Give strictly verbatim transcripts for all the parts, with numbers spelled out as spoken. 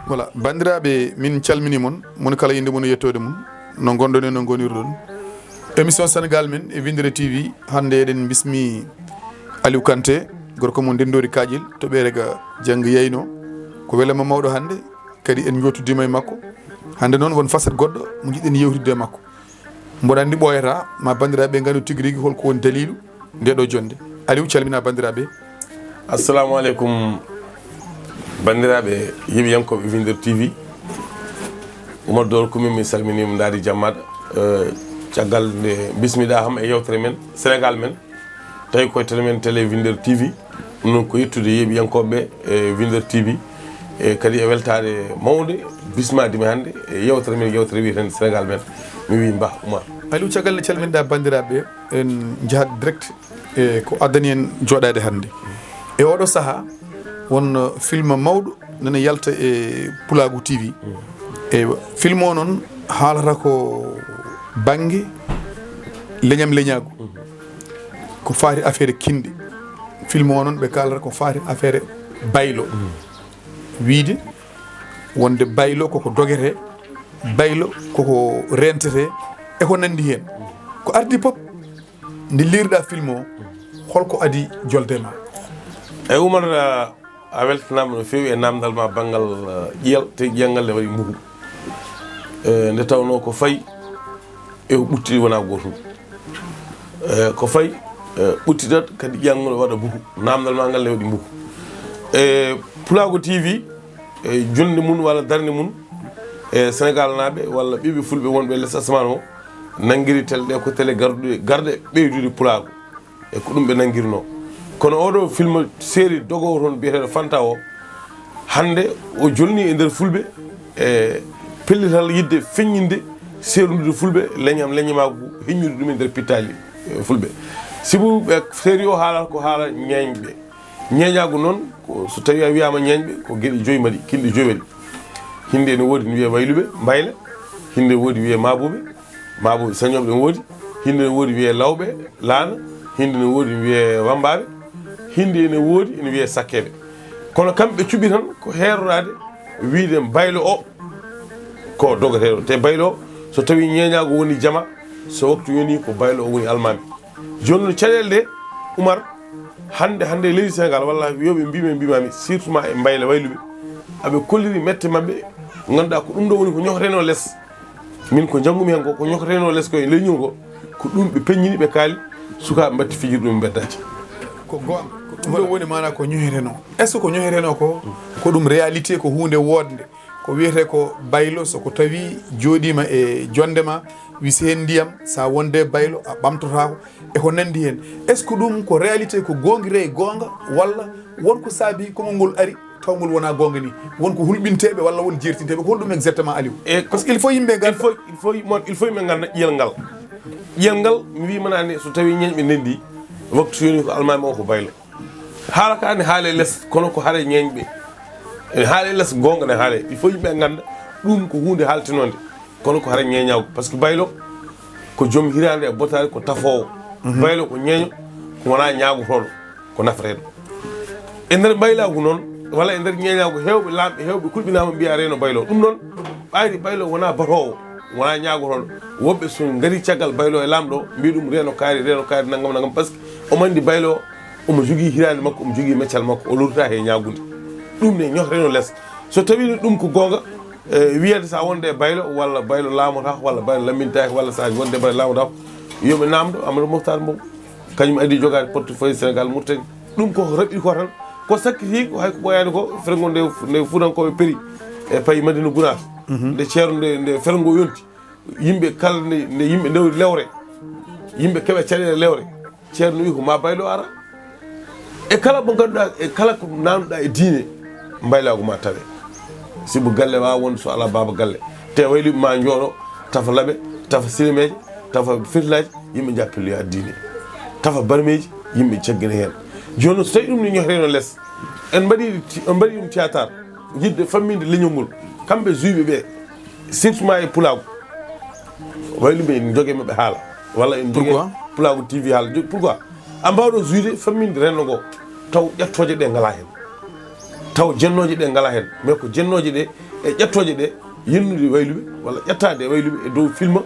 Voilà, banndiraaɓe, min calminii mon, mon kala innde mum e yettoode mum, no ngonɗon e no ngonirɗon. Émission Sénégal men e Winndere T V, hannde eɗen mbismi Aliou Kanté, gorko mo Ndenndoori Kaaƴel, to Ɓeerega Jannga Yayno. Ko welama mawɗo hannde, kadi en njooɗodiima e makko. Hannde noon won facette goɗɗo mo njiɗɗen yeewtidde e makko. Mboɗo anndi ɓooyataa, ma banndiraaɓe ɓe nganndu tigi rigi hol ko woni daliilu ndee ɗoo jonnde. Aliou, calmina banndiraaɓe. Assalamu aleykum, banndiraaɓe yeeɓiyankooɓe Winndere T V. Oumar Doro Kumi, mi salminiima, ndaari jammaɗa. Eh, caggal nde mbismiɗaa kam e yeewtere men, Sénégal men, tawi koye télé men, télé Winndere T V. Ɗum noon ko yettude yeeɓiyankooɓe e Winndere T V, e kadi e weltaare mawnde bismaade mi hannde e yeewtere men, yeewtere wiyeteende Sénégal men. Mi wii mbaa Oumar. Aliou, caggal nde calminɗaa banndiraaɓe, en njahat direct e ko addani en jooɗaade hannde. E ooɗoo sahaa, won film mawɗo nana yalta e Pulaagu T V. E film o noon haalata ko bannge leñam leñaagu, ko faati affaire kinɗe. Film o noon ɓe kaalata ko faati affaire baylo. Wiide wonde baylo koko dogetee, baylo koko reentetee, e ko nanndi heen. Ko ardi pop, nde liirɗaa film o, holko adii jolde ma? Eyi Oumar, a weltanaama no feewi e naamndal ma banngal ƴiyal, te ƴiyal ngal ne waɗi mbuhu. E, nde tawnoo ko fayi e ko ɓutti wonaa gootum. E, ko fayi, e, ɓuttitat kadi ƴiyal ngal waɗa mbuhu. Naamndal ma ngal ne waɗi mbuhu. E, Pulaagu T V, e, jonnde mum walla darnde mum, e, Sénégal naaɓe walla ɓiɓɓe fulɓe wonɓe les asamaan o, nanngiri tele ɗe ko tele garduɗe, garɗe ɓeydude Pulaagu. E ko ɗum ɓe nanngirnoo. Kono ooɗoo film, série dogoowo toon biyeteeɗo Fanta o, hannde o jolnii e nder fulɓe e pellital yiɗde feññinde, seerundude fulɓe, leñam leñamaagu, heññude ɗum e nder pittaali, e, fulɓe. Sibu ɓe, série o haalata ko haala ñeeñɓe. Ñeeñaagu noon, ko so tawii a wiyaama ñeeñɓe, ko geɗe joyi mbaɗi, kinɗe joyi waɗi. Hinde ene woodi ne wiyee wayluɓe, mbayle, hinde woodi wiyee maabuɓe, maabuɓe sañooɓe ne woodi, hinde ne woodi wiyee lawɓe, laana, hinde ne woodi wiyee wammbaaɓe, hinde ene woodi ene wiyee sakkeeɓe. Kono kamɓe cuɓi tan ko heeroraade wiyde baylo o ko dogeteeɗo. Te baylo o, so tawii ñeeñaagu woni jama, so waktu yonii ko baylo o woni almaami. Jooni noon caɗeele ɗe, Oumar, hannde, hannde e leydi Sénégal, walla wiyooɓe mbiimi, mbiimaami, surtout ma e mbayle wayluɓe, aɓe kolliri mette maɓɓe, ngannduɗaa ko ɗum ɗo woni ko ñokotenoo les. Min ko njanngumi heen ko, ko ñokotenoo les ko e leñol ngol, ko ɗum ɓe peññini, ɓe kaali, sukaaɓe mbaɗti fijirde mum, mbeddaaji. Ko goonga, ko ɗum ɗo woni maanaa ko ñokotenoo. Est-ce que ko ñokotenoo ko, ko ɗum réalité, ko huunde woodnde? Ko wiyetee ko baylo, so ko tawii jooɗiima e jonnde ma, wisi heen ndiyam, so a wondee baylo, a ɓamtotaako, e ko nanndi heen. Est-ce que ɗum ko réalité, ko goongiri e goonga, walla won ko saabii konngol ngol ari, taw ngol wonaa goonga nii? Won ko hulɓinteeɓe walla won jeertinteeɓe? Ko holɗum exactement, Aliou? E parce que il faut yimɓe ngannda. Il faut, il faut, mon, il faut yimɓe ngannda ƴiyal ngal. Ƴiyal ngal, mi wii ma naane, so tawii ñeeñɓe ndenndii, waktu so yonii ko almaami o ko baylo. Haala ka ne haale les, kono ko haale ñeeñɓe. Ene haale les, goonga ne haale. Il faut yimɓe ngannda ɗum ko huunde haaltinoonde, kono ko haale ñeeñaagu. Parce que baylo ko joom hiraande e botaari, ko tafoowo. Baylo ko ñeeño, ko wonaa ñaagotooɗo, ko nafateeɗo. E nder mbaylaagu noon, walla e nder ñeeñaagu, heewɓe laamɓe, heewɓe kulɓinaama mbiya reeno baylo. Ɗum noon, ɓayri baylo wonaa batoowo, wonaa ñaagotooɗo. Woɓɓe so ngari caggal baylo e laamɗo o, mbiya ɗum reeno kaari, reeno kaari, nanngam, nanngam. Parce que omo anndi baylo o, omo jogii hiraande makko, omo jogii meccal makko, o lortaa he ñaagunde. Ɗum ne ñokotenoo les. So tawii ne ɗum ko goonga, e, wiyande so a wonde e baylo, walla baylo laamotaako, walla baylo lammintaake, walla so a wonde e baylo laamotaako, yo ɓe naamndo Amadou Mokhtar Mbow. Kañum adii jogaade portefeuille Sénégal Mauritanie. Ɗum ko raɓɓi ko tan, ko sakkiti ko, hay ko ɓooyaani ko, fergo nde, nde Fuutankooɓe peri e payi Madina Gunaas. Nde ceerno, nde, nde fergo yonti, yimɓe kala nde, nde yimɓe ndewri lewre, yimɓe keɓa caɗeele lewre, ceerno wi ko ma baylo ara. E kala mo ngannduɗaa, e kala ko naamnuɗaa e diine, mbaylaagu ma tawe. Sibu galle waawa wonde so alaa baaba galle. Te wayluɓe ma njooɗo, tafa laɓe, tafa sinemeeje, tafa fitilaaji, yimɓe njaha pelloya diine. Tafa barmeeji, yimɓe caggina heen. Jooni noon, so tawii ɗum ne ñokotenoo les, en mbaɗi, en mbaɗi ɗum théâtre, yiɗde famminde leñol ngol. Kamɓe juyɓe ɓe, surtout ma e Pulaagu, wayluɓe en joge maɓɓe haala, walla en joge Pulaagu T V haala. Jo-, pourquoi? A mbaawɗo juyde, famminde renndo ngo, taw ƴettooje ɗe ngalaa heen. Taw jennooje ɗe ngalaa heen, mais ko jennooje ɗe e ƴettooje ɗe, yennude wayluɓe walla ƴettaade e wayluɓe e dow filma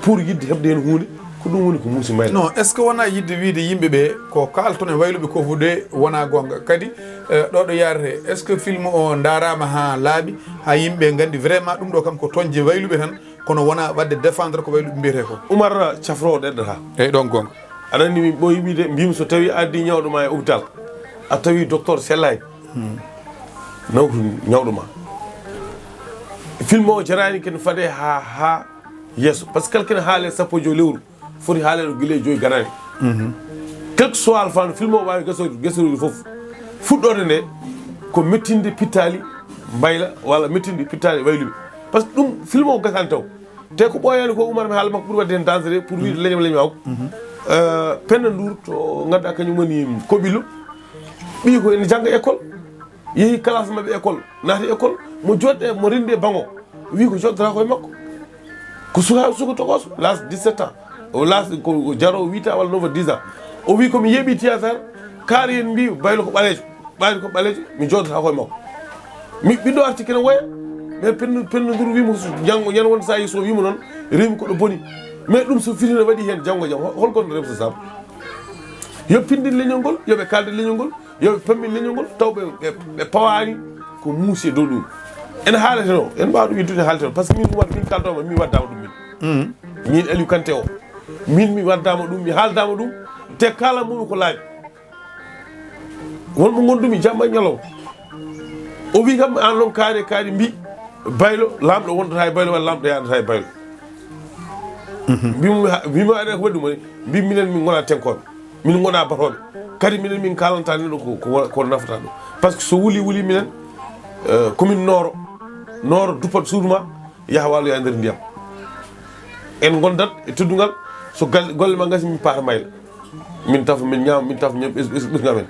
pour yiɗde heɓde heen huunde, ko ɗum woni ko muusi mayla. Non, est-ce que wonaa yiɗde wiyde yimɓe ɓe ko kaalton e wayluɓe ko fof de wonaa goonga? Kadi, eh, ɗo ɗo yaarete, est-ce que film o ndaaraama haa laaɓi, haa yimɓe nganndi vraiment ɗum ɗo kam ko toñde wayluɓe tan, kono wonaa waɗde défendre ko wayluɓe mbiyetee ko? Umar, cafroowo ɗeɗɗata. Eyi, ɗon goonga. Aɗa anndi min ɓooyi wiide, mbiymi so tawii a addii ñawɗo ma e hôpital, a tawii docteur sellaani, nawtu ñawɗo ma. Film o jaraani ken fade haa, haa yeeso. Par ce que kala ken haale sappo e joy lewru, foti haale ɗo gila e joy ganani. Quel que soit alfano, film o waawi gasoyde, gasoyde fof. Fuɗɗorde nde ko mettinde pittaali mbayla walla mettinde pittaali wayluɓe. Par ce que ɗum film o gasani taw. Te ko ɓooyaani ko Umar, mi haala makko ɓuri waɗde heen dangereux pour wiide leñam leñam makko. Euh, Penda Ndour to ngannduɗaa kañum woni Koɓillo. Ɓii ko ene jannga école. Yehi classe maɓɓe école. Naati école. Mo jooɗde, mo renndi e bango. Wi ko jooɗdata koye makko. Ko suka, suka tokooso, l'âge dix-sept ans. O l'âge ko, ko jaro huit ans walla neuf dix ans. O wi ko mi yeeɓi théâtre, kaari en mbi baylo ko ɓaleejo. Ɓaari ko ɓaleejo, mi jooɗdata koye makko. Mi, ɓiɗɗo arti kene woya. Mais Penda, Penda Ndour wiimo so janngo, ñande wonde so a yii so wiimo noon, rewmi ko ɗo boni. Mais ɗum so fitina waɗi heen janngo jam, hol-, holko no remsa sabu? Yo pinndin leñol ngol, yo ɓe kaalde leñol ngol, yo ɓe pammin leñol ngol, taw ɓe, ɓe, ɓe pawaani ko muusi e dow ɗum. Ene haalete no, en mbaawa ɗum yeddude haalete no, par ce que min Umar, min kaaldooma, mi waddaama ɗum min. Min Aliou Kanté o, min mi waddaama ɗum, mi haaldaama ɗum, te kaalanmi ko laaɓi. Wonmo ngondumi jamma e ñalawma. O wi kam, an noon kaari, kaari mbi baylo, laamɗo wondata e baylo, walla laamɗo yahdata e baylo. Mbimi, ha, mbimi aɗa ko waɗi ɗum woni, mbi minen min ngona tenkooɓe, min ngona batooɓe. Kadi minen min kalanta neɗɗo ko, ko, ko nafata ɗum. Par ce que so wuli, wuli minen, euh, commune Nooro, Nooro duppat suudu ma, yaha waloya e nder ndiyam. En gondat e teddungal, so gal-, golle ma ngasi, min paata mbayla. Min tafa, min ñaama, min tafa, min ɓes-, ɓes-, ɓesngu amen.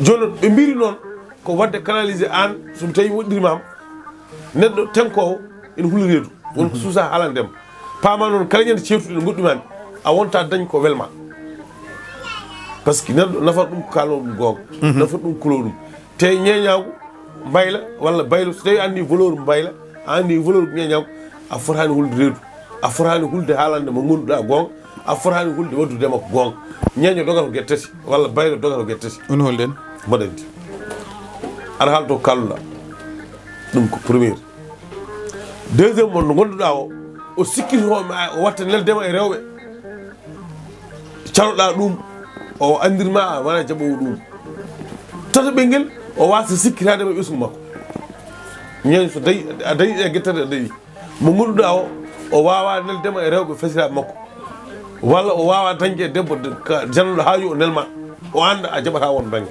Jooni noon, ɓe mbiri noon ko waɗde canalisé aan, so mi tawi woɗɗiri ma, neɗɗo tenkoowo ene huli reedu. Won ko suusa haalande ma. Paama noon, kala ñande ceertuɗo ene goɗɗi ma, a wonta dañ ko welma. Par ce que neɗɗo nafata ɗum ko kaalno ɗum goonga. Nafata ɗum kulo ɗum. Te ñeeñaagu mbayla walla baylo, so tawi a anndi valeur mbayla, a anndi valeur ñeeñaagu, a fotaani hulde reedu, a fotaani hulde haalande mo ngondɗaa goonga, a fotaani hulde waɗdude makko goonga. Ñeeño dogata ko gette tati, walla baylo dogata ko gette tati. Ɗum holɗen? Mboɗo anndi. Aɗa haala to kalluɗaa. Ɗum ko premier. Deuxième mo no ngondɗaa o, o sikkito ma, o watta neldema e rewɓe. Caloɗaa ɗum, o anndirma a wona jaɓoowo ɗum. Tataɓel ngel, o waasa sikkitaade ma ɓesngu makko. Ñande so dañi, a dañi ɗe gette tati a dañi. Mo ngondɗaa o, o waawa neldema e rewɓe fasiraaɓe makko. Walla o waawa dañde e debbo de-, ka jannuɗo haaju o nelma. O annda a jaɓata won bannge.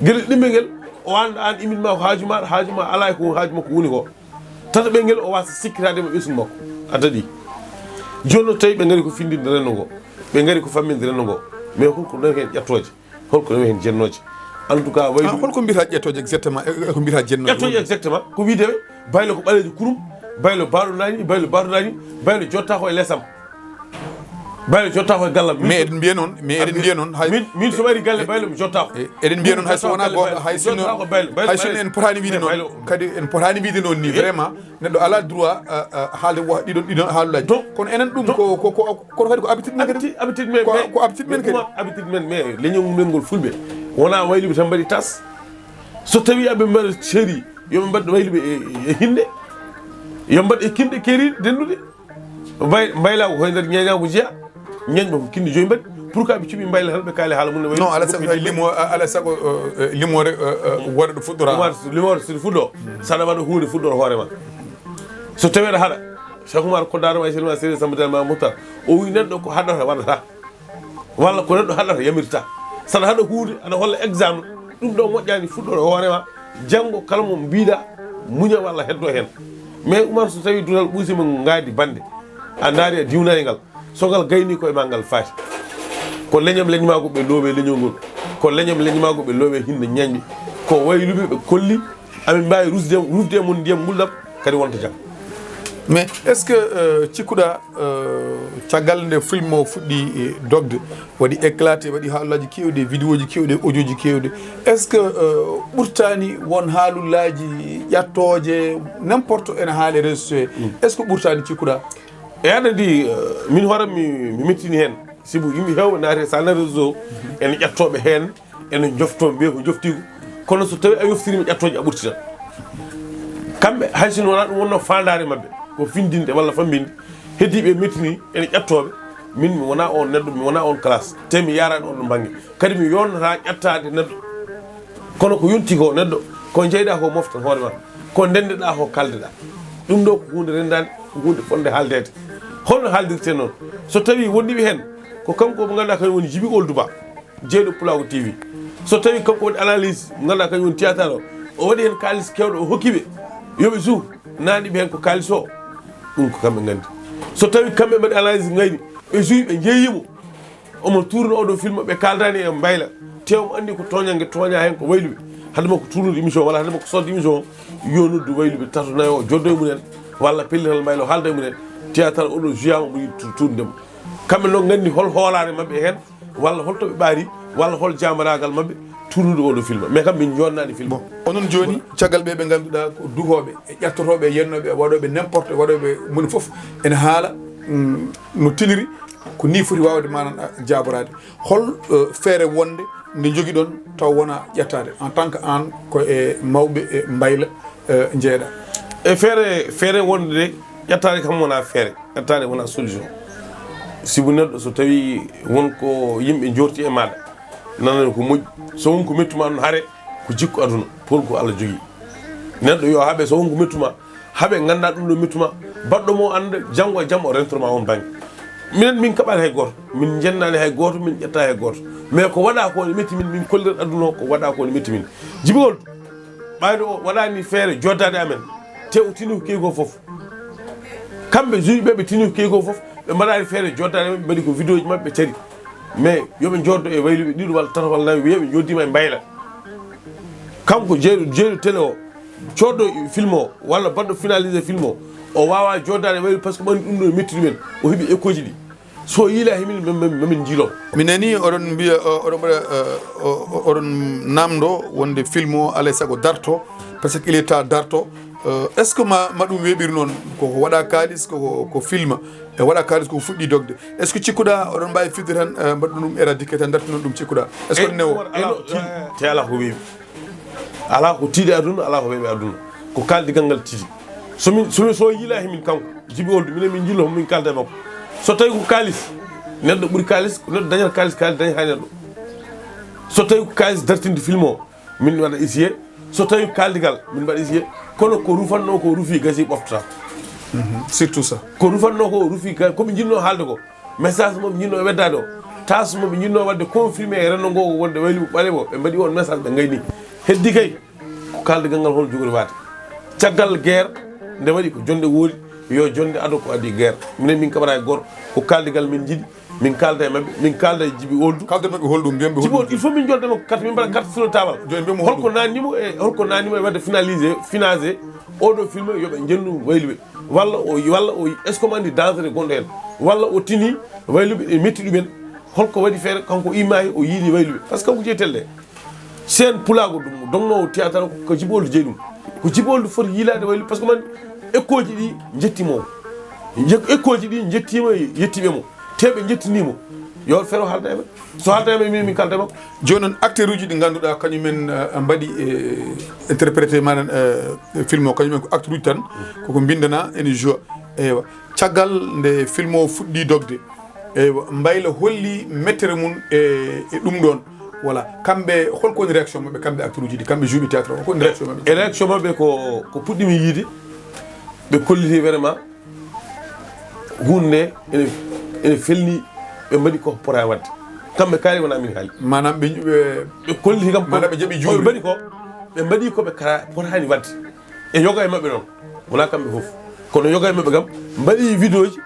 Gila ɗimmel ngel, o annda aan imin ma ko haaju ma, haaju ma alaa e ko haaju makko woni ko. Tataɓel ngel o waasa sikkitaade ma ɓesngu makko. A daɗi. Jooni noon tawi ɓe ngari ko findinde renndo ngo. Ɓe ngari ko famminde renndo ngo. Mais holko rewi heen ƴettooje? Holko rewi heen jennooje? En tout cas, waylu- Ah, holko mbiyata ƴettooje exactement? E, e, ko mbiyata jennooje? Ƴettooje exactement. Ko wiide ɓe, baylo ko ɓaleejo kurum, baylo baaɗo naani, baylo baaɗo naani, baylo jotta ko e lesam. Baylo jotta ko e gallam. Mais eɗen mbiya noon, mais eɗen mbiya noon, hay min, min so wari galle baylo mi jotta ko. E, eɗen mbiya noon, hay so wonaa goonga, hay sinno, hay sinno en potaani wiide noon, kadi en potaani wiide noon ni, vraiment, neɗɗo alaa droit, a, a, haalde wo-, ɗiɗon, ɗiɗon haalullaaji. Donc, kono enen ɗum donc, ko, ko, ko, kono kadi ko habitude men kadi. Habitude, habitude men, ko, mais, ko habitude men kadi. Ɗum habitude men, mais leñol men ngol fulɓe, wonaa wayluɓe tan mbaɗi tas. So tawii aɓe mbaɗa chéri, yo ɓe mbaɗ wayluɓe e, e, e hinnde. Yo mbaɗ e kinɗe keeriiɗe denndude. Mbay-, mbayla ko koye nder ñeeñaagu jeya. Ñeeñɓe ko kinɗe joyi mbaɗi. Pourquoi ɓe cuɓi mbayla tan ɓe kaali haala mum ne wayi? Non, alaa sago limo, alaa sago, eh, eh, limoore, eh, eh, waɗa ɗo fuɗɗora. Limoore, limoore so fuɗɗo. Saɗa waɗa huunde fuɗɗora hoore ma. So tawii aɗa haɗa, Cheikh Oumar ko daara ma, Cheikh Oumar Seydi Samba Diallo ma Mouhtar. O wi neɗɗo ko haɗata waɗata. Walla ko neɗɗo haɗata yamirta. Saɗa haɗa huunde, aɗa holla exemple. Ɗum ɗo moƴƴaani fuɗɗora hoore ma. Janngo kala mo mbiɗa muña walla heddo heen. Mais Oumar so tawii dutal ɓuusima ngaadi bannde. A ndaari a diwnaani ngal. So ngal gayni koye ma ngal faati. Ko leñam leñmaagu ɓe loowe leñol ngol. Ko leñam leñmaagu ɓe loowe hinnde ñañɓe. Ko wayluɓe ɓe kolli. Amin mbaawi rusde, rufde e mon ndiyam nguldam, kadi wonta jam. Mais est-ce que euh, cikkuɗa euh, caggal nde film o fuɗɗi eh, dogde, waɗi éclaté, waɗi haalaaji kewɗi, vidéoji kewɗi, audioji kewɗi, est-ce que euh, ɓurtani won haalulaaji ƴattooje, n'importe, ene haale réseau sociaux, est-ce que ɓurtani cikkuɗa? E aɗa anndi, eh, min hoore mi mi mettini heen, sibu yimɓe heewɓe naati e saan réseau, ene ƴattooɓe heen, ene njoftoo mbiya ko njoftii ko. Kono so tawii a yoftirii ɓe ƴattooje, a ɓurtitat. Kamɓe hay sinno wonaa ɗum wonnoo faandaare maɓɓe, ko findinde walla fammbinde, heddii ɓe mettini ene ƴattooɓe. Min mi wonaa oon neɗɗo, mi wonaa oon classe, te mi yaaraani oon ɗoon bannge. Kadi mi yonnataa ƴattaade neɗɗo. Kono ko yonti ko neɗɗo, ko njeyɗaa ko moftan hoore ma, ko ndenndeɗaa ko kaaldeɗaa. Ɗum ɗo ko huunde renndaande, ko huunde fotnde haaldeede. Holno haaldirtee noon? So tawii wondiiɓe heen ko kanko mo ngannduɗaa kañum woni Jibi Ould Ba, jeyɗo Pulaagu T V, so tawii kanko woni analyse mo ngannduɗaa kañum woni théâtre o, o waɗi heen kaalis keewɗo, o hokki ɓe yo ɓe suuh, naaniiɓe heen ko kaalis o, ɗum ko kamɓe nganndi. So tawii kamɓe mbaɗi analyse ngayni, ɓe suuhi, ɓe njeeyii mo, omo tuurno oɗo film, ɓe kaaldaani e mbayla, te omo anndi ko tooñannge tooñaa heen ko wayluɓe. Hade makko tuurnude émission walla hade makko sodde émission, yo noddu wayluɓe tato nayo, o joddo e mumen, walla pellital mbayla o haalda e mumen, théâtre oɗo juyaama mo yiɗi tu- tuurde mo. Kamɓe noon nganndi hol hoolaare maɓɓe heen, walla hol to ɓe ɓaari, walla hol jaamaraagal maɓɓe tuurnude oɗo film. Mais kam min jonnani film. Bon, onon jooni, caggal ɓe ɓe ngannduɗaa ko duhooɓe, e ƴattotooɓe, e yennooɓe, e waɗooɓe n'importe, waɗooɓe moni fof ene haala mm, no tiniri, ko ni foti waawde manan jaaboraade. Hol euh, feere wonde nde njogiɗon taw wona ƴettaade en tant que aan ko e mawɓe e mbayla euh, njeeɗa? E feere, feere wonde nde ƴettaade kam wona feere, ƴettaade wona solution. Sibu neɗɗo so tawi won ko yimɓe jorti e maɗa, nanani ko moƴƴi. So won ko mettuma ɗum, hare ko jikku aduna, pol ko Allah jogii. Neɗɗo yo haɓe, so won ko mettuma, haɓe ngannda ɗum ɗo mettuma, baɗɗo mo annda, janngo e jam o rentorma on bannge. Minen min kaɓaani hay gooto, min njenndaani hay gooto, min ƴetta hay gooto. Mais ko waɗa ko ne metti min, min kollirat aduna o ko waɗa ko ne metti min. Jibi Ould, ɓayde o waɗani feere joddaade amen, te o tini ko kewi ko fof. Kamɓe juge ɓe, ɓe tini ko kewi ko fof, ɓe mbaɗani feere joddaade amen, ɓe mbaɗi ko vidéo ji maɓɓe, ɓe cari. Mais yo ɓe joddo e wayluɓe ɗiɗo walla tato walla nayo, wiya ɓe joddima e mbayla. Kanko jeyɗo, jeyɗo télé o, coodɗo film o, walla baɗɗo finalisé film o, o wawa joddaade e wayluɓe, parce que ɓanndi ɗum ɗo e metti ɗumen, o heɓi écho ji ɗi. So yiila he min, min, min, min jiilo. Mi nani oɗon mbiya, o- oɗon mbaɗa, eh, o- o- oɗon namdo wonde film o alay sago darto, parce que il est temps darto. Eh, est ce que ma, ma ɗum weeɓir noon, koko waɗa kaalis, koko ko film, e waɗa kaalis koko fuɗɗi dogde? Est ce que cikkuɗa oɗon mbawi fidde tan, eh, mbaɗa ɗum éradiqué tan, darti noon ɗum cikkuɗa? Est ce que ne o? Te ala ko weeɓi. Ala ko tiiɗi aduna, ala ko weeɓi aduna. Ko kaldigal ngal tiiɗi. Somin, somin, so yiila he min kanko, Jibi Ould, minen min jillo, min kalda e makko. So tawi ko kaalis, neɗɗo ɓuri kaalis, ko neɗɗo dañata kaalis, kaalis dañata neɗɗo. So tawi ko kaalis dartinde film o, min waɗa essayé. So tawi ko kaldigal, min mbaɗa essayé. Kono ko rufanno ko rufi, gasi ɓoftata. Surtout ça. Ko rufanno ko rufi, ga- ko ɓe jinno haalde ko. Message mo ɓe jinno e weddaade o. Tas mo ɓe jinno wadde confirmé e renndo ngo wonde wayli ɓalewo. Ɓe mbaɗi on message, ɓe ngayni. Heddi kay, ko kaldigal ngal hol jogori waade. Caggal guerre, nde waɗi ko jonde woori, yo jonde ado ko addi guerre. Minen min kaɓata e gooto, ko kaldigal min jiɗi, min kalda e maɓɓe, min kalda e Jibi Ould. Kalda e maɓɓe holɗum, mbiyen ɓe Jibi Ould, holɗum? Il faut min jolda makko carte, min mbaɗa carte sur le table. Jooni mbiyen mo holko holɗum? Nanni mo e, holko nanni mo e wadde finalisé, financé oɗo film, yo ɓe njennu wayluɓe. Walla o, walla o, est ce que omo anndi danger gonɗo heen? Walla o tini wayluɓe e metti ɗumen. Holko waɗi feere, kanko imaahi o yiili wayluɓe? Parce que kanko jeyi telle. Seen pulaagu ɗum, dognoowo théâtre ko, ko Jibi Ould jeyi ɗum. Ko Jibi Ould foti yiilaade wayluɓe, parce que man écho ji ɗi njettii mo. Ye- écho ji ɗi njettiima, yettiiɓe mo. Te ɓe njettinii mo. Yo feere o haalda e maɓɓe. So haalda e maɓɓe, min, min kalda e makko. Jooni noon, acteur uji ɗi ngannduɗaa kañumen, eh, mbaɗi, eh, interprété manan, eh, film o, kañumen ko acteur uji tan, koko mbindana, ene joua. Eywa. Caggal nde film o fuɗɗi dogde, eywa, mbayla holli mettere mum e, e ɗum ɗon. Voilà. Kamɓe, holko woni réaction maɓɓe, kamɓe acteur uji ɗi, kamɓe joué ɓe théâtre o, holko woni réaction maɓɓe? E réaction maɓɓe ko, ko puɗɗimi yiide, ɓe kolliti vraiment huunde nde ene, ene felni, ɓe mbaɗi ko pota e waɗde. Kamɓe kaali, wona min haali. Maanaam ɓe, ɓe, ɓe kolliti kam, maanaam ɓe jaɓi ko ɓe juuɗe. Mbaɗi ko, ɓe mbaɗi ko ɓe kara-, potaani waɗde. E yoga e maɓɓe noon, wona kamɓe fof. Kono yoga e maɓɓe kam, mbaɗi vidéo ji,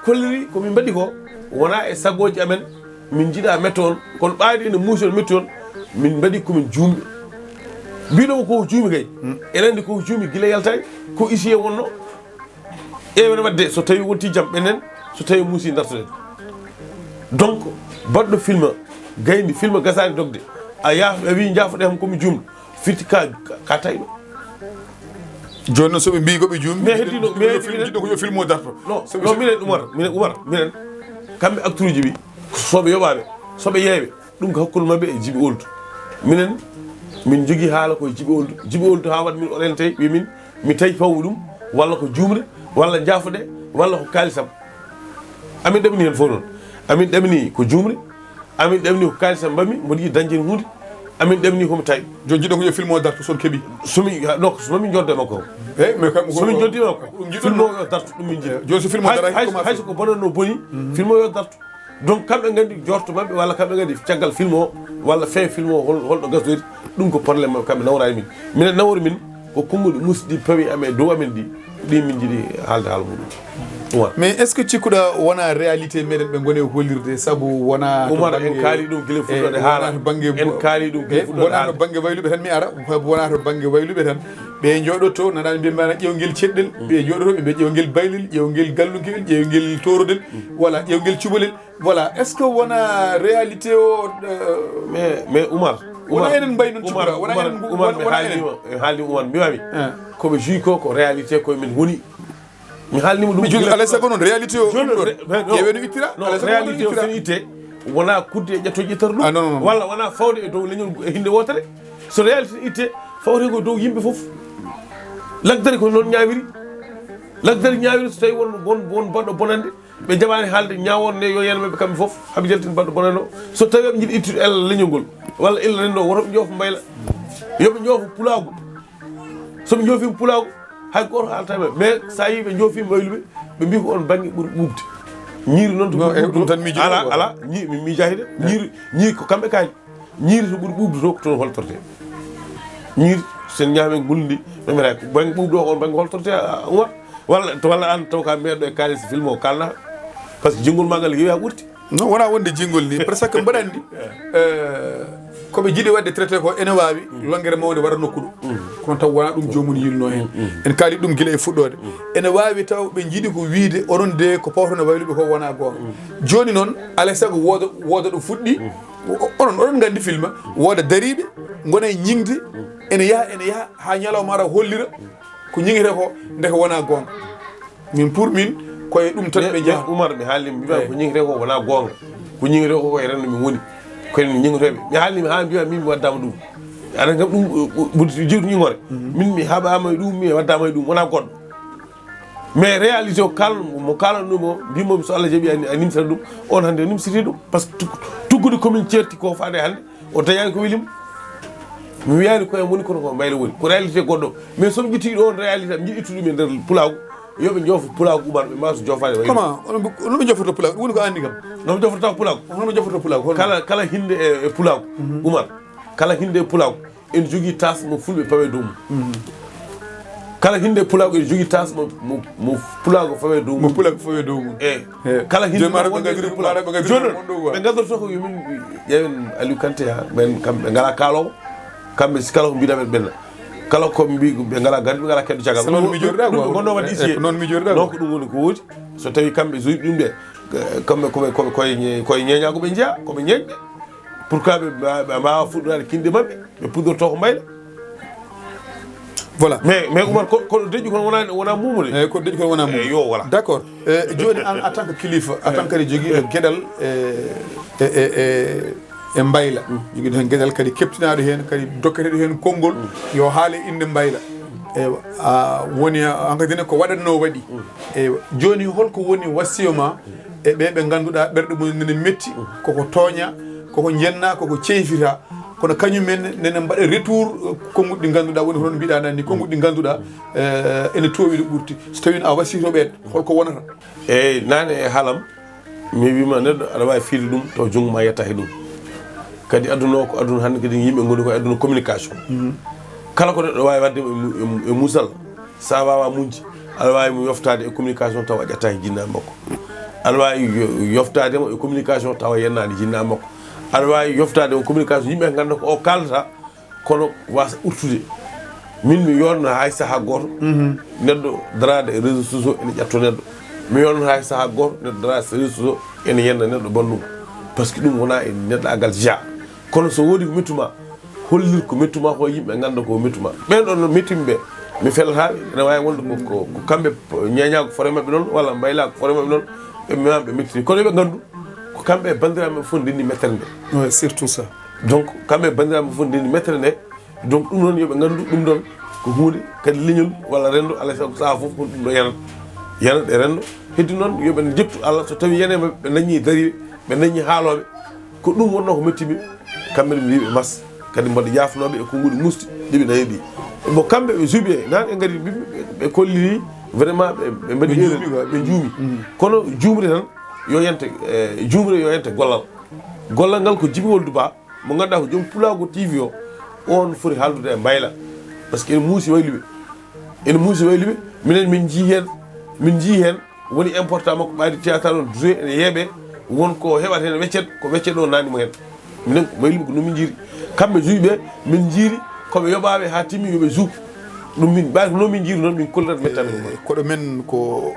kolliri ko min mbaɗi ko, wona e sagoji amen, min jiɗa metto on, kono ɓaadi ene muusi on metti on, min mbaɗi ko min juumɓe. Mbiɗo ko juumi kay, ene anndi ko juumi gila yaltaani, ko isiye wonno. Eewen waɗde so tawi wonti jam ɓenen, so tawi muusi dartoɗen. Donc baɗɗo filma gayni, filma gasaani dogde, a yaaf a wii njaafoɗe ham komi juumɗo, firti ka ka tayɗo. Jooni noon so ɓe mbii ko ɓe juumɗo, Mais heddi no- mais heddi minen- jiɗɗo ko yo film o darto. Non, non, minen Umar, minen Umar, minen kamɓe acteuruji ɓi, soɓe yoɓaɓe, soɓe yeeɓe, ɗum ko hakkunde maɓɓe e Jibi Oldu. Minen min jogii haala koye Jibi Oldu. Jibi Oldu haa waɗ min orienté, wi min mi tawi fawmi ɗum, walla ko juumre, walla njaafoɗe, walla ko kaalisam. Amin ɗamini heen fof noon. Amin ɗamini ko juumre, amin ɗamini ko kaalisam mbaɗmi, mboɗo yiɗi dañde heen huunde. Amin ɗamini ko mi tawi. Jooni jiɗɗo ko yo film o darto, so on keɓii. Somi donc somi jodde makko. Eeyi, mais kam Somi joddi makko. Film o yo darto, ɗum min jiɗi. Jooni so film o Hay- daray, hay- comment hay so ko bonatno boni, film o yo darto. Donc kamɓe nganndi jorto maɓɓe, walla kamɓe nganndi caggal film o, walla fin film o hol- holɗo gasori. Ɗum ko problème maɓɓe, kamɓe nawraani min. Minen nawori min ko konnguɗi musɗi pawi amen e dow amen ɗi, ɗi min jiɗi haalde haala muɗum. Umar. Mais est ce que cikkuɗa wona réalité meɗen ɓe ngoni e hollirde, sabu wona to Umar, bangge- en kaali ɗum gila eh, fuɗɗoɗe wona haala. To bangge En kaali ɗum gila eh, fuɗɗoɗe wona haala. To bangge wayluɓe tan mi ara, wona to bangge wayluɓe tan. Ɓe jooɗoto, nana ɓe mbiya ƴewgel ceɗɗel, ɓe jooɗoto ɓe mbiya ƴewgel baylel, ƴewgel gallugel, ƴewgel toorodel, voilà, ƴewgel cubalel. Voilà, est ce que wona réalité o? Mais mais Umar, Wona Umar, enen mbayi noon Umar, cuɓora, wona Umar, enen ngu- Umar, wona- mi wona haalni enen. Ma, mi haalni Umar, mi wami. Eh. Ko ɓe juwi ko ko réalité koye men woni. Mi haalnima ɗum. Mi joni alay sago noon réalité o. Joni Ɗum ɗo re- re- non, ƴeewen o ittira, non, alay sago ɗum réalité o ittira. Sen itte, wona kudde e ƴetto ƴettor ɗum. Ah, non, non, non. Walla wona fawde e dow leñol e hinde wootere. So réalité itte, fawte ko dow yimɓe fof. Lagdari ko noon ñaawiri. Lagdari ñaawiri so tawi won won won baɗɗo bonande, ɓe jaɓaani haalde ñaawon ne yo yen maɓɓe kamɓe fof, haɓe jaltin baɗɗo bonande o. So tawi aɓe njiɗi ittude ella leñol ngol, walla ella renndo, woto ɓe joof mbayla. Yo ɓe joof pulaagu. So ɓe joofima pulaagu, hay gooto haalata e maɓɓe. Mais so a yii ɓe joofima wayluɓe, ɓe mbii ko on bannge ɓuri ɓuuɓde. Ñiiri noon to Non, ɓuri eh, ɓuuɓde ɗum tan toon. miijo Ala, ɗum. Ala, ñi-, mi miijaaki de. Ñiiri, ñii ko kamɓe kaali. Ñiiri to ɓuri ɓuuɓde to ko toon holtorte. Ñiiri, sen ñaame ngulndi, ɓe mbiata ko bannge ɓuuɓde o, on bannge holtorte, a, a, Umar. Walla, to walla aan taw ka meeɗɗo e kaalis film o kaalna. Par ce que jinngol maa ngal yewi haa ɓurti. Non, wona wonde jinngol ni, par ce que mbaɗa anndi, eh, ko ɓe jiɗi waɗde traité ko ene waawi longere mawnde wara nokku ɗo. Kono taw wona ɗum joomum yilno heen. En kaali ɗum gila e fuɗɗoode. Ene waawi taw ɓe njiɗi ko wiide onon de ko pawtono wayluɓe ko wona goonga. Jooni noon, alay sago wooda, wooda ɗo fuɗɗi. O- onon, oɗon nganndi filma, wooda dariiɓe, ngona e ñiŋde, ene yaha, ene yaha, haa ñalawma ara hollira ko ñiŋete ko, ndeke wona goonga. Min pour min, koye ɗum tan ɓe Mais njaha. Umar, mi haalni, mi mbiima ko ñiŋete ko wona goonga. Ko ñiŋete ko koye renndo min woni. Koye ñiŋoteeɓe. Mi haalni, mi haa mbiima min mi waddama ɗum. Aɗa kam ɗum, ɓurti jiwtu ñiŋore. Min mi haɓama e ɗum, mi waddama e ɗum, wona goɗɗo. Mais réalité o kal mo kalan ɗum o, mbimo so Allah jaɓi a nimsata ɗum, on hannde nimsiti ɗum. Par ce que tug-, tuggude komin ceerti ko faade hannde, o dañaani ko weli mo. Mi wiyaani koye am woni kono ko mbayla woni. Ko réalité goɗɗo. Mais so mi ƴetti ɗo on réalité, mi jiɗi ittude ɗum e nder pulaagu, yo ɓe joof pulaagu Umar, ɓe mbaawa so joofaade waylo. Comment? Ono ɓe, ono ɓe jofrata pulaagu? Ɗum woni ko anndi kam. No mi jofrata pulaagu. Ono ɓe jofrata pulaagu? Hono? Kala, kala hinde e, e pulaagu. Umar. Kala hinde e pulaagu. Ene jogii tas mo fulɓe pawe dow mum. Kala hinde e pulaagu ene jogii tas mo, mo, mo pulaagu fawe dow Mo mum. Pulaagu fawe dow mum. Eh, Eh, kala hinde Jooni maaro mo ɓe ngadiri pulaagu. Pulaagu, ɓe ngadiri Jooni mo ɗo wa. Ɓe ngadorto ko yo min ƴeewen Aliou Kanté ha, ɓen kam ɓe ngalaa kaaloowo. Kamɓe si kala ko mbiɗa ɓe ɓenna. Kala ko mbi ɓe ngalaa gardi, ɓe ngalaa keddo caggal. Ko noon miijoriɗaa Ɗum ko. ko noon waɗi Eh, ici. ko noon miijoriɗaa Non ko. Ko ɗum woni ko woodi. So tawi kamɓe so ɗum ɓe, kamɓe koɓe koɓe koye ñe-, koye ñeeñaago ɓe njeyaa, koɓe ñeeñɓe. Pourquoi ɓe mba-, ɓe mbaawa fuɗɗoraade kinɗe maɓɓe, ɓe puɗɗorto ko mbayla. Voilà. Mais, mais Umar, ko, ko deƴƴu kon wona, wona muumo de. Eyyi, ko deƴƴu kon wona muumo. Eyyi, yo, voilà. D'accord. Eh, jooni an, en tant que kilifa, en tant que aɗa jogii geɗal e, e, e, e, e mbayla. Jogii heen geɗal kadi keɓtinaaɗo heen, kadi dokketeɗo heen konngol, yo haale innde mbayla. Eywa, a woni hankadi ne ko waɗatnoo waɗi. Eywa, jooni holko woni wasiyo ma e ɓe ɓe ngannduɗaa ɓerɗe mum nene metti, koko tooña, koko njenna, koko ceyfita, kono kañum en nene mbaɗa retour, eh, konnguɗi ɗi ngannduɗaa, woni hono mbiɗa nani, konnguɗi ɗi ngannduɗaa, eh, ene toowi ɗo ɓurti. So tawii a wasiyto ɓeen, holko wonata? Eyyi, nane e haalam, mi wiima neɗɗo aɗa waawi fiide ɗum, taw junngo ma yettaaki ɗum. Kadi aduna o ko aduna hannde, kadi yimɓe ngoni ko e aduna communication. Kala ko neɗɗo waawi waɗde e mu-, e mu-, e muusal, so a waawaa muñde, aɗa waawi mo yoftaade e communication tawa a ƴettaaki jinnaaɓe makko. Aɗa waawi yo-, yoftaade mo e communication tawa a yennaani jinnaaɓe makko. Aɗa waawi yoftaade mo communication, yimɓe ngannda ko o kaalata, kono waasa ɓurtude. Min mi yonna hay saha goto neɗɗo daraade e réseau sociaux ene ƴatto neɗɗo. Mi yonna hay saha goto neɗɗo daraade e réseau sociaux ene yenna neɗɗo banndum. Parce que ɗum wona e neɗɗo agal jeya. Kono so wodi ko mettuma, hollir ko mettuma ko, yimɓe ngannda ko mettuma. Ɓen ɗon no mettimi ɓe, mi fellata ɓe. Ene wawi wonde ko, ko, ko kamɓe ñeña ko fore maɓɓe noon, walla mbayla ko fore maɓɓe noon, ɓe mema ɓe mettini. Kono ɓe nganndu ko kamɓe e banndiraaɓe maɓɓe fof ndenni mettere nde. Ouais, surtout ça. Donc kamɓe e banndiraaɓe maɓɓe fof ndenni mettere nde. Donc ɗum noon yoɓe nganndu ɗum ɗon ko huunde kadi leñol walla renndo, alay sago saha fof ko ɗum ɗo yanat, yanat e renndo. Heddi noon yoɓe njettu Allah so tawi yene maɓɓe ɓe dañi dariɓe, ɓe dañi haaloɓe. Ko ɗum wonno ko mettimi. Kamɓe ne mbiɓe mas kadi mboɗo yafnoɓe e konguɗi musti ɗiɓe nayi ɗi. Bon kamɓe ɓe suuɓi e nan e ngari ɓe kolliri vraiment ɓe mbaɗi erreur, ɓe juumi. Kono juumre tan yo yante, e juumre yo yante gollal. Gollal ngal ko Jibi Woldu Ba mo ngannduɗaa ko joom Pulaagu T V o, on foti haaldude e mbayla. Parce que ene muusi wayluɓe, ene muusi wayluɓe. Minen min njii heen, min njii heen woni important makko ɓaadi théâtre on joué ene yeeɓe, won ko heɓata heen weccet, ko weccet o naani mo heen. Minen ko wayluɓe ko noon min njiiri. Kamɓe juuɓe min njiiri koɓe yoɓaaɓe haa timmi yoɓe juu. Ɗum min ɓaadi ko noon min njiiri noon min kollirat mettami ɗum. Koɗo men ko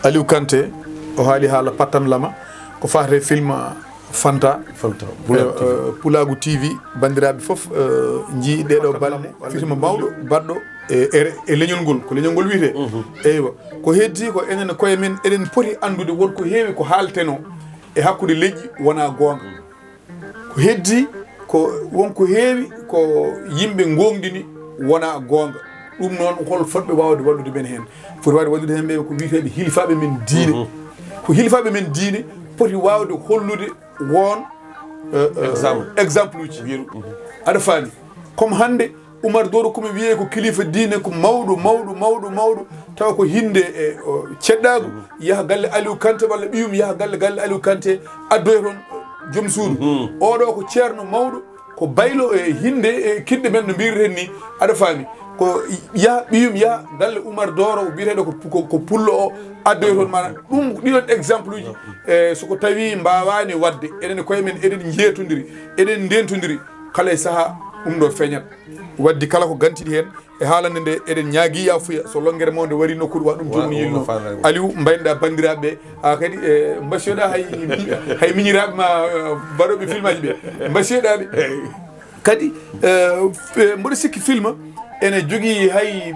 Aliou Kanté, o haali haala pattan lama ko fate film Fanta. Fanta, Pulaagu T V. Pulaagu T V, banndiraaɓe fof, eh, njii ɗeɗo balɗe, film mawɗo baɗɗo e, e, e leñol ngol, ko leñol ngol wiyetee. Eywa, ko heddi ko enen koye men eɗen poti anndude won ko heewi ko haalteno e hakkunde leƴƴi wona goonga. Ko heddi ko won ko heewi ko yimɓe ngoongɗini wona goonga. Ɗum noon hol fotɓe waawde wallude men heen? Foti waawde wallude heen ɓe ko wiyeteeɓe hilifaaɓe men diine. Ko hilifaaɓe men diine poti waawde hollude won, eh, eh, exemple uji. Aɗa faami? Comme hannde Umar Doro ko mi wiyee ko kilifa diine, ko mawɗo, mawɗo, mawɗo, mawɗo, tawa ko hinde e, o, ceddaagu, yaha galle Aliou Kanté walla ɓiyum yaha galle, galle Aliou Kanté, addoya toon, o, joom suudu. Oɗo ko ceerno mawɗo, ko baylo e hinde e kiɗɗe men no mbirten ni, aɗa faami? Ko yaha ɓiyum yaha galle Umar Doro, o biyeteeɗo ko, ko, ko pullo o, addoya toon. Maanaam ɗum, ɗiɗon exemple uji, e so ko tawi mbaawani waɗde, enen koye men eɗen njeetondiri, eɗen ndentondiri, kala e saha ɗum ɗo feeñat. Waddi kala ko gantiɗi heen e haalande nde, eɗen ñaagii yaafuya so lonngere mawnde warii nokkuure wa ɗum joomum yilno. Aliou, mbaynoɗaa banndiraaɓe ɓe, a kadi, e, mbasiyoɗaa hay, hay miñiraaɓe ma, e, mbaɗooɓe filmaaji ɓe, mbasiyoɗaa ɓe. Kadi, e, e, mboɗo sikki film ene jogii hay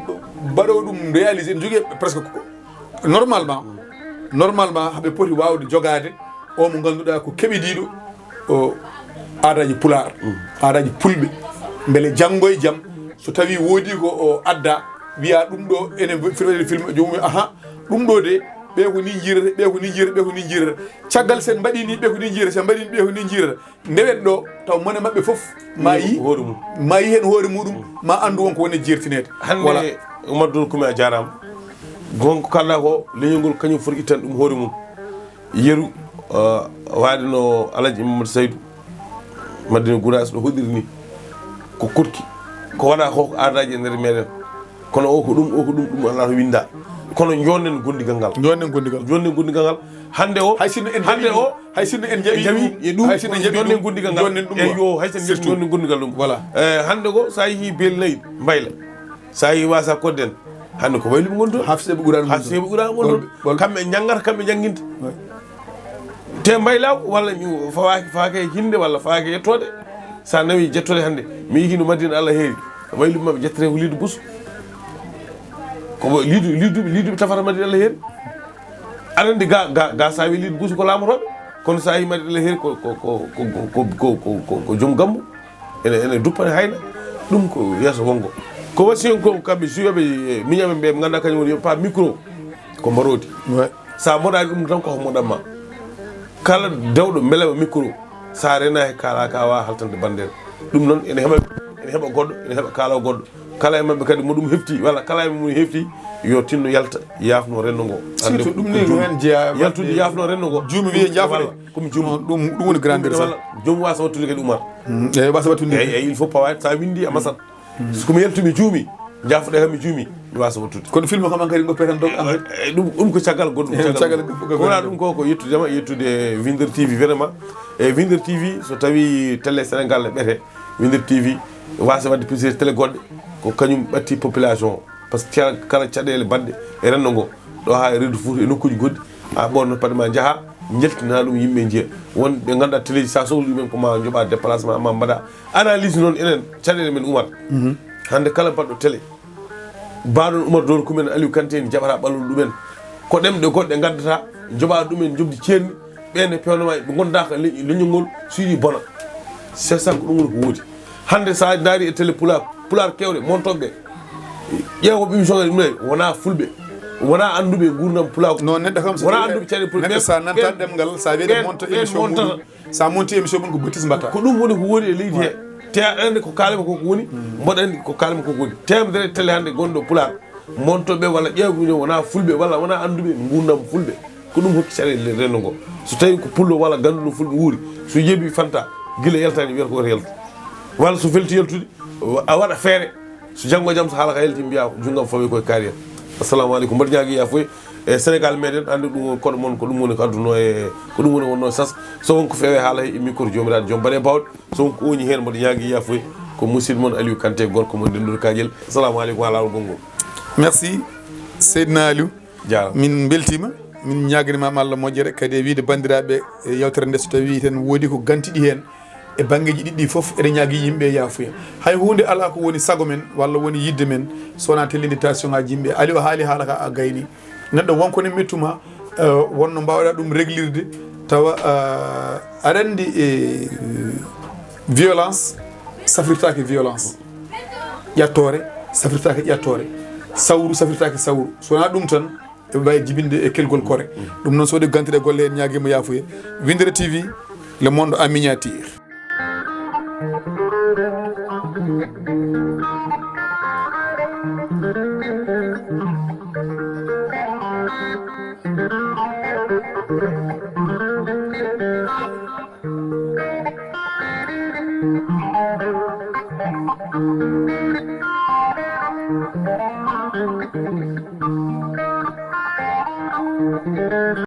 mbaɗoowo ɗum réalisé, ene jogii presque ko, normalement, normalement, haɓe poti waawde jogaade o mo ngannduɗaa ko keɓidiiɗo o aadaaji Pulaar, aadaaji Pulɓe, mbele janngo e jam, so tawii woodii ko o adda, wiya ɗum ɗo ene foti waɗeede film, joomum, aha, ɗum ɗo de, ɓe ko ni njiyirata, ɓe ko ni njiyirata, ɓe ko ni njiyirata. Caggal sen mbaɗi ni, ɓe ko ni njiyirata, sen mbaɗi ni, ɓe ko ni njiyirata. Ndewet ɗo, taw mone maɓɓe fof ma yi, hoore mum, ma yi heen hoore muɗum, ma anndu won ko woni jertineede. Hannde, voilà. Oumar Dool Kumi, a jaaraama. Gonga ko kalɗa ko, leñol ngol kañum foti ittan ɗum hoore mum. Yeru, uh, waade no Alhaji Mamadou Saydou, Madina Gounass ɗo hoɗiri ni. Ko koɗki, ko waɗa ko, ko aadaaji e nder meɗen. Kono o ko ɗum, o ko ɗum, ɗum alaa to winnda. Kono njonden gondigal ngal. Njonden gondigal. Njonden gondigal ngal. Hannde o, hay sinno en hannde jaɓi, o, hay sinno en jaɓi jaɓi ɗum, e ɗum, hay sinno en jaɓi njonden ɗum, gondigal ngal. Njonden ɗum. Eyyo, hay sinno en jaɓi njonden gondigal ɗum. Voilà. Eh, hannde ko, so a yehii Bel Nayi, Mbayla, so a yehii Wasa Kodden, hannde ko wayluɓe ngon toon. Hafseɓe Quraan ngon toon. Hafseɓe Quraan ngon toon. Ɓol-, ɓol-, kamɓe njanngata, kamɓe njannginta. Ouais. Te Mbayla walla mi fawaaki, fawaaki e hinnde walla fawaaki e yettoode. So a nawi jettoode hannde, mi yehii no Madina Allah heeri, wayluɓe maɓɓe jettere ko Liidu Busu. Ko liidu, liidu, liidu tafata Madina Allah heeri. Aɗa anndi ga, ga, ga so a wi Liidu Busu ko laamotooɓe. Kono so a yi Madina Allah heeri ko, ko, ko joom gammu. Ene, ene duppane hayna. Ɗum ko yeeso wonngo. Ko wasiyon ko kamɓe suyooɓe, e, miñamen ɓe, ɓe ngannduɗaa kañum woni yo pa micro. Ko mbaroodi. Ouais. Sa moɗaani ɗum tan ko moɗan ma. Kala dewɗo mbelema micro, sa renaaki kaalaaka a waawaa haltande banndeere. Ɗum noon ene heɓa, ene heɓa goɗɗo, ene heɓa kaalaw goɗɗo. Kala e maɓɓe kadi mo ɗum hefti, walla kala e mum hefti, yo tinno yalta, yaafno renndo ngo. Hannde surtout ɗum ko ni ko joom heen jeyaa, yaltude, yaafno renndo ngo. Juumi wiye jaafuɗe. Walla, ko mi juumi. Ɗum, ɗum woni grandeur. Walla, joom waasa wattude kadi Umar. Mm, eyyi, waasa wattude. Eyyi, eyyi, il faut pawaade, sa winndi a masat. So ko mi yaltumi juumi, jaafuɗe kam mi juumi, mi waasa wattude. Kono film kam an kadi ngoppe tan dog an kadi. Eh, ɗum, ɗum ko caggal goɗɗum, eh, caggal. Caggal goɗɗum. Ko wona ɗum ko, ko yettude ma, yettude Winder T V vraiment. E Winder T V, so tawi télé Sénégal ne ɓete, Winder T V waasa wadde plusieurs télé goɗɗe. ko kañum ɓatti population o. Par ce que kala caɗeele baɗɗe e renndo ngo, ɗo haa e reedu Fuuta e nokkuuji goɗɗi, a ɓoorno paɗe ma njaha, njaltina ɗum yimɓe njiya. Won ɓe ngannduɗaa teleeji, sa sohli ɗumen ko ma njoɓa déplacement, ma mbaɗa analyse. Noon enen caɗeele men umat. Hannde kala baɗɗo télé, mbaɗon Umar Doro Kumen, Aliou Kanté en jaɓata ɓalluɗo ɗumen. Ko ɗemɗe goɗɗe ngaddata, njoɓa ɗumen njoɓdi ceerni, ɓe ne pewnoma ɓe gondaka le-, leñol ngol, so yiɗi bona. C'est ça, ko ɗum woni ko woodi. Hannde sa ndaari e télé pulaar, pulaar kewɗe, montoɓe, ƴeewa ko émission ngaɗi ɗum nayi, wona fulɓe, wona annduɓe nguurndam pulaar. Non, neɗɗo kam so wona tawi annduɓe caɗeele pulaar. Neɗɗo sa nanta ɓen, ɗemngal, sa wiide ɓen, monto ɓen émission montata. Muɗum, sa monti émission mum ko bêtise mbatta. Ko ɗum woni ko woodi e leydi he. Te aɗa anndi ko kaalmi ko ko woni, mboɗo anndi ko kaalmi ko ko woni. Teemedere télé hannde gonɗo pulaar, montoɓe walla ƴeewɓe wona fulɓe walla wona annduɓe nguurndam fulɓe. Ko ɗum hokki caɗeele renndo ngo. So tawi ko pullo walla gannduɗo fulɓe wuuri, so yeeɓi Fanta, gila yaltani wiyata ko wata yaltu. Walla so felti yaltude, a waɗa feere, so janngo e jam so haala ka yalti mbiya junngam fawi koye carrière. Assalamu aleykum, mboɗo ñaagi yafuye. E Sénégal meɗen anndi ɗum woni koɗo mon, ko ɗum woni ko adduno e ko ɗum woni wonno sas. So won ko feewe haala he micro joomiraaɗo joom mbaɗe bawɗe. So won ko ooñi heen, mboɗo ñaagi yafuye. Ko musidɗo mon Aliou Kanté, gorko mon Denndude Kaƴel. Assalamu aleykum, haa laawol gongol. Merci, Seydina Aliou. Jaaraama. Min mbeltiima, min ñaaganimaama Allah moƴƴere, kadi e wiyde banndiraaɓe, e yewtere nde, so tawii tan woodi ko gantiɗi heen e banngeeji ɗiɗi ɗi fof, eɗen ñaagi yimɓe yaafuya. Hay huunde alaa ko woni sago men walla woni yiɗde men, so wonaa tellinde tension ngaaji yimɓe. Aliou o haali haala ka a gayni. Neɗɗo won ko ne mettuma, eh, wonno mbaawɗa ɗum réglirde, tawa, eh, aɗa anndi, eh, violence safrirtaake violence. Ƴattoore safrirtaake ƴattoore. Sawru safrirtaake sawru. So wonaa ɗum tan, ɓe mbaawi jibinde e kelgol kore. Ɗum noon, so waɗi gantude golle, en ñaagiima yaafuye. Windere T V, le monde en miniature.